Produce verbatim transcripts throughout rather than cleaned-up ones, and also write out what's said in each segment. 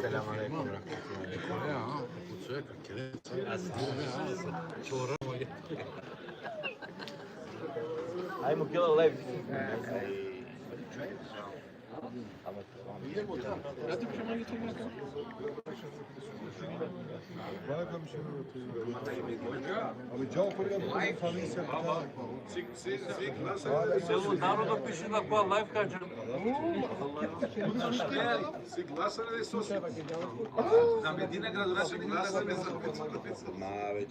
Selam alejkum. Ajmo kjela live. Celo narodo piše da kova live ka džan. Si glasali li so si? Za Medina gradonačelnik glasali za. Ma, već.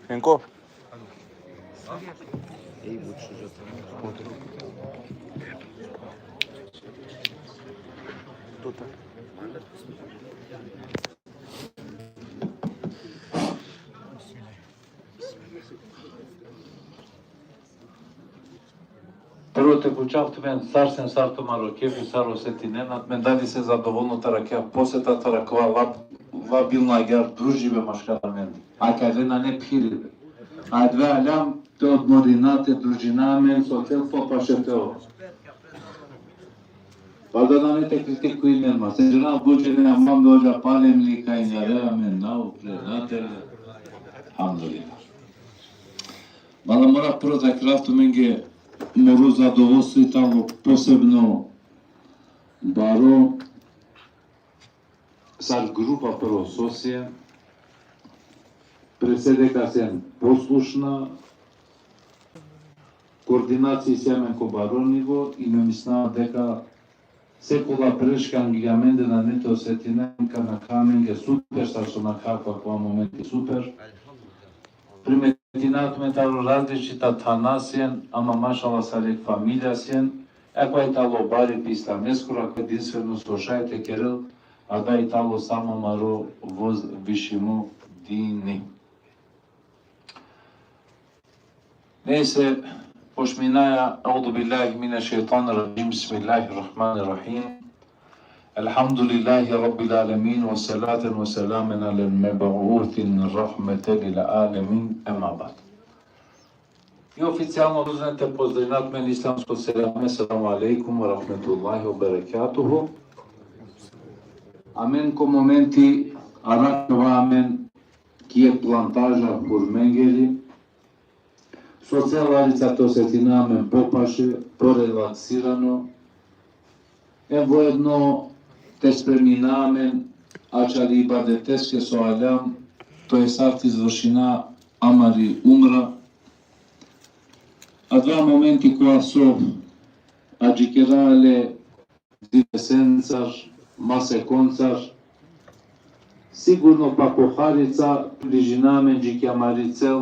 Enko. Prvo te pučav tumen sar sen, sar tumaro kefi, sar osetinena tumen, dali se zadovolno taro akaja poseta, taro akava la-, labilno agjaar družibe maškar amen. Akale nane phiribe. Adava aljam te odmorina, te družina amen so cel popaše te ova. Pa da nane te kritikujnen ma. Se džana but džene amam dođa palem li ka injare amen, na upre, na tele. Alhamdulillah. Mala mora prvo da krav tumenge moro zadovoljstvo i tano posebno baro sar grupa prvo so sien, pre se deka sien poslušna, koordinacija isi amen ko baro nivo i me mislinava deka sekola preška anglija amende nane te osetinen, ka nakha amenge super sar so nakha ko akava momenti super. Primetina tumen taro različita thana sien, ama mašallah sar jekh familija sien, akava i tano bari pi islameskoro, akava edinstveno so šaj te kerel, adava i tano samo amaro vozvišimo dini. Nejse, počminaja, أعوذ بالله من الشيطان الرجيم، بسم الله الرحمن الرحيم. الحمد لله رب العالمين، والصلاة والسلام على المبعوث رحمة للعالمين، أما بعد. I oficijalno dužan te pozdravinav tumen islamsko selame, السلام عليكم ورحمة الله وبركاته. Amen ko momenti arakava amen ki jekh plantaža hurmengeri, so cel harica te osetina amen popaše, porelaksirano, em voedno te spremina amen ačhali ibadeteske so aljam, to jest sar te izvršina amari umra. Adava momenti kova so adžikera le divesencar, masekoncar, sigurno pa ko harica približina amen dži ki amari cel,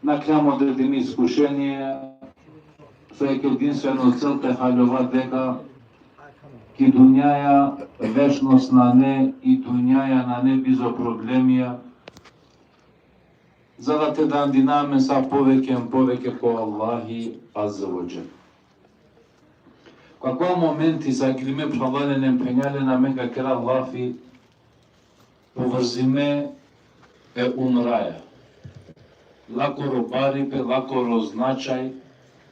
nakljam odredimi iskušenija, so jekh edinstveno cel te haljova deka ki dunjaja vešnost nane i dunjaja nane bizo problemija, za da te dandina amen sa poveke em poveke ko Allahi Azze ve Dželle. Ko akava momenti, sagilime phralalen em phenjalen, amen ka kera lafi povrzime e umraja. Lakoro baripe, lakoro značaj,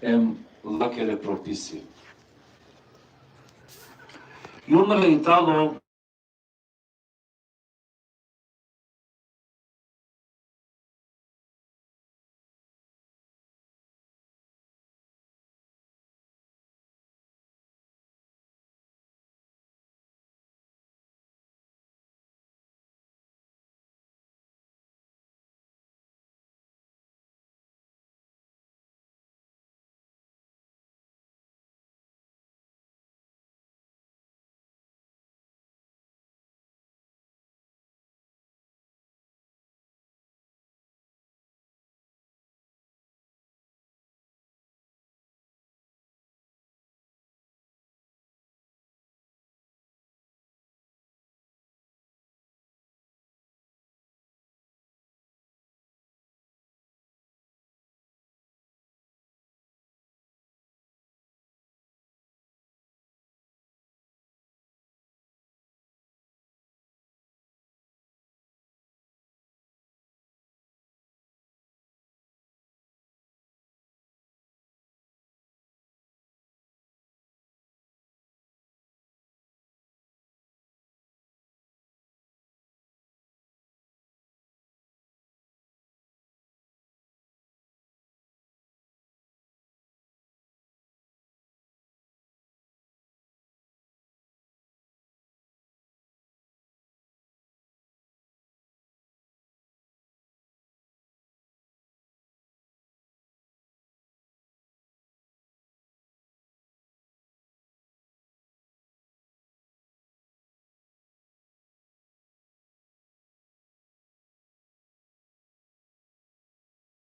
em lakere propisija. I umra i tano